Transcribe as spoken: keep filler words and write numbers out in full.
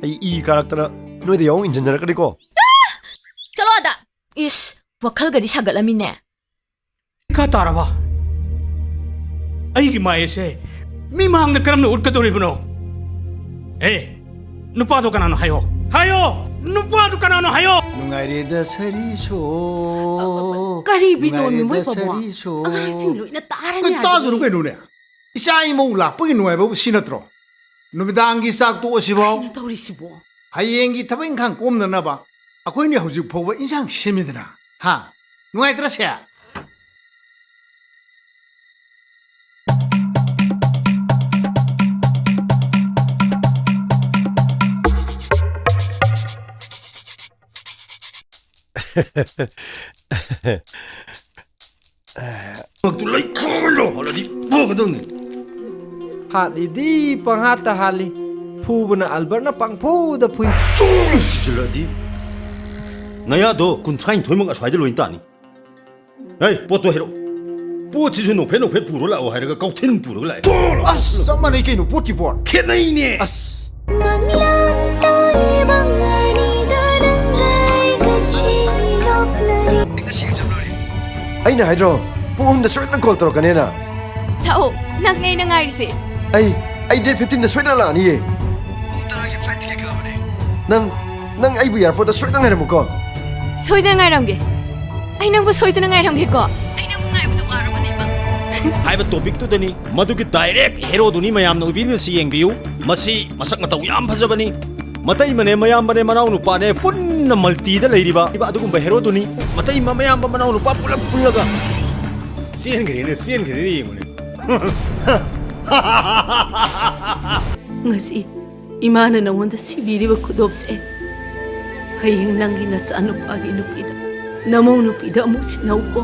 ꯑꯩ ꯏ ꯀꯥꯔꯛꯇꯅ ꯅꯣꯏꯗ ꯌꯥꯎ ꯏꯟꯁꯤꯟꯖꯔꯛꯀꯅꯤꯀꯣ꯫ ꯆꯠꯂꯣ ꯑꯗ꯫ ꯏꯁ, ꯋꯥꯈꯜꯒꯗꯤ ꯁꯥꯒꯠꯂꯝꯃꯤꯅꯦ꯫ ꯏꯀꯥ ꯇꯥꯔꯕ? ꯑꯩꯒꯤ ꯃꯥꯏ ꯑꯁꯦ ꯃꯤꯃꯥꯡꯗ ꯀꯔꯝꯅ ꯎꯠꯀꯗꯧꯔꯤꯕꯅꯣ? ꯑꯦ, ꯅꯨꯄꯥꯗꯣ ꯀꯅꯥꯅꯣ ꯍꯥꯏꯌꯣ꯫ ꯍꯥꯏꯌꯣ! ꯅꯨꯄꯥꯗꯣ ꯀꯅꯥꯅꯣ ꯍꯥꯏꯌꯣ! ꯅꯨꯡꯉꯥꯏꯔꯦꯗ ꯁꯔꯤꯁꯣ꯫ ꯀꯔꯤ ꯕꯤꯅꯣ ꯅꯨꯡꯉꯥꯏꯔꯦꯗ ꯃꯣꯏ ꯄꯥꯕꯨꯡ? ꯁꯔꯤꯁꯣ꯫ ꯑꯉꯥꯡꯁꯤꯡ ꯂꯣꯏꯅ ꯇꯥꯔꯅꯤ ꯀꯩꯅꯣ ꯍꯥꯏꯕꯅꯤ꯫ ꯇꯥꯖꯅꯨ ꯀꯩꯅꯣꯅꯦ? ꯏꯆꯥ ꯏꯃꯧ ꯂꯥꯛꯄꯒꯤ ꯅꯨꯡꯉꯥꯏꯕꯕꯨ ꯁꯤ ꯅꯠꯇ꯭ꯔꯣ? ꯅꯨꯃꯤꯗꯥꯡꯒꯤ ꯆꯥꯛ ꯇꯣꯛꯑꯁꯤꯐꯥꯎ꯫ ꯀꯩꯅꯣ ꯇꯧꯔꯤꯁꯤꯕꯣ? ꯍꯌꯦꯡꯒꯤ ꯊꯕꯛ ꯏꯪꯈꯥꯡ ꯀꯣꯝꯅꯅꯕ ꯑꯩꯈꯣꯏꯅ ꯍꯧꯖꯤꯛ ꯐꯥꯎꯕ ꯏꯟꯁꯥꯡ ꯁꯦꯝꯃꯤꯗꯅ꯫ ꯍꯥ? ꯅꯨꯡꯉꯥꯏꯇ꯭ꯔꯁꯦ? ꯃꯛꯇꯨ ꯂꯩꯈꯣꯝꯗꯣ ꯍꯣꯜꯂꯗꯤ ꯐꯒꯗꯧꯅꯤ꯫ ꯍꯥꯠꯂꯤꯗꯤ ꯄꯪꯍꯥꯠꯇ ꯍꯥꯠꯂꯤ, ꯐꯨꯕꯅ ꯑꯜꯕꯔꯠꯅ ꯄꯪꯐꯨꯗ ꯐꯨꯏ꯫ ꯆꯨꯝꯅ ꯁꯤꯖꯤꯜꯂꯛꯑꯗꯤ ꯅꯌꯥꯗꯣ ꯀꯨꯟꯊ꯭ꯔꯥꯅꯤꯊꯣꯏꯃꯨꯛ ꯑꯁ꯭ꯋꯥꯏꯗ ꯂꯣꯏ ꯇꯥꯅꯤ꯫ ꯍꯩ, ꯄꯣꯠꯇꯣ ꯍꯥꯏꯔꯛꯑꯣ꯫ ꯄꯣꯠꯁꯤꯁꯨ ꯅꯣꯛꯐꯦꯠ ꯅꯣꯛꯐꯦꯠ ꯄꯨꯔ ꯂꯥꯛꯑꯣ ꯍꯥꯏꯔꯒ ꯀꯥꯎꯊꯤꯟ ꯄꯨꯔꯒ ꯂꯥꯛꯑꯦ꯫ ꯑꯁ, ꯆꯞ ꯃꯥꯟꯅꯩ ꯀꯩꯅꯣ, ꯄꯣꯠꯀꯤ ꯄꯣꯠ꯫ ꯈꯦꯠꯅꯩꯅꯦ꯫ ꯑꯁ꯫ ꯃꯪꯂꯥꯟ ꯇꯧꯏꯕ ꯉꯥꯔꯤꯗ ꯅꯪꯒ ꯑꯩꯒ ꯆꯦꯜꯂꯣꯛꯅꯔꯤ꯫ ꯑꯩ ꯉꯁꯤ exam ꯂꯣꯏꯔꯦ꯫ ꯑꯩꯅ ꯍꯥꯏꯗ꯭ꯔꯣ, ꯄꯨꯡ ꯑꯍꯨꯝꯗ ꯁꯣꯏꯗꯅ call ꯇꯧꯔꯛꯀꯅꯦꯅ? ꯂꯥꯛꯑꯣ, ꯅꯪꯅꯦ ꯑꯩꯅ ꯉꯥꯏꯔꯤꯁꯦ꯫ ꯑꯩ, ꯑꯩ date fifteenꯗ ꯁꯣꯏꯗꯅ ꯂꯥꯛꯑꯅꯤꯌꯦ꯫ ꯄꯨꯡ ꯇꯔꯥꯒꯤ flightꯇꯒꯤ ꯀꯛꯑꯕꯅꯦ꯫ ꯅꯪ, ꯅꯪ ꯑꯩꯕꯨ airportꯇ ꯁꯣꯏꯗꯅ ꯉꯥꯏꯔꯝꯃꯨꯀꯣ꯫ ꯁꯣꯏꯗꯅ ꯉꯥꯏꯔꯝꯒꯦ꯫ ꯑꯩ ꯅꯪꯕꯨ ꯁꯣꯏꯗꯅ ꯉꯥꯏꯔꯝꯒꯦꯀꯣ꯫ ꯑꯩ ꯅꯪꯕꯨ ꯉꯥꯏꯕꯗ ꯋꯥꯔꯕꯅꯦꯕ꯫ ꯍꯥꯏꯕ topicꯇꯨꯗꯅꯤ꯫ ꯃꯗꯨꯒꯤ direct heroꯗꯨꯅꯤ ꯃꯌꯥꯝꯅ ꯑꯣꯏꯕꯤꯔꯤꯕꯁꯤ ꯌꯦꯡꯕꯤꯌꯨ꯫ ꯃꯁꯤ ꯃꯁꯛ ꯃꯇꯧ ꯌꯥꯝ ꯐꯖꯕꯅꯤ꯫ ꯃꯇꯩꯃꯅꯦ, ꯃꯌꯥꯝꯕꯅꯦ, ꯃꯅꯥꯎꯅꯨꯄꯥꯅꯦ, ꯄꯨꯟꯅ multiꯗ ꯂꯩꯔꯤꯕ ꯑꯗꯨꯒꯨꯝꯕ heroꯗꯨꯅꯤ꯫ ꯃꯇꯩꯃ, ꯃꯌꯥꯝꯕ, ꯃꯅꯥꯎꯅꯨꯄꯥ ꯄꯨꯂꯞ ꯄꯨꯜꯂꯒ꯫ ꯆꯦꯟꯈ꯭ꯔꯦꯅꯦ, ꯆꯦꯟꯈ꯭ꯔꯦꯅꯦ, ꯌꯦꯡꯉꯨꯅꯦ꯫ ꯉꯁꯤ ꯏꯃꯥꯅ ꯅꯉꯣꯟꯗ ꯁꯤꯕꯤꯔꯤꯕ ꯈꯨꯗꯣꯞꯁꯦ ꯍꯌꯦꯡ ꯅꯪꯒꯤ ꯅꯆꯥꯅꯨꯄꯥꯒꯤ ꯅꯨꯄꯤꯗ, ꯅꯃꯧ ꯅꯨꯄꯤꯗ ꯑꯃꯨꯛ ꯁꯤꯟꯅꯧꯀꯣ꯫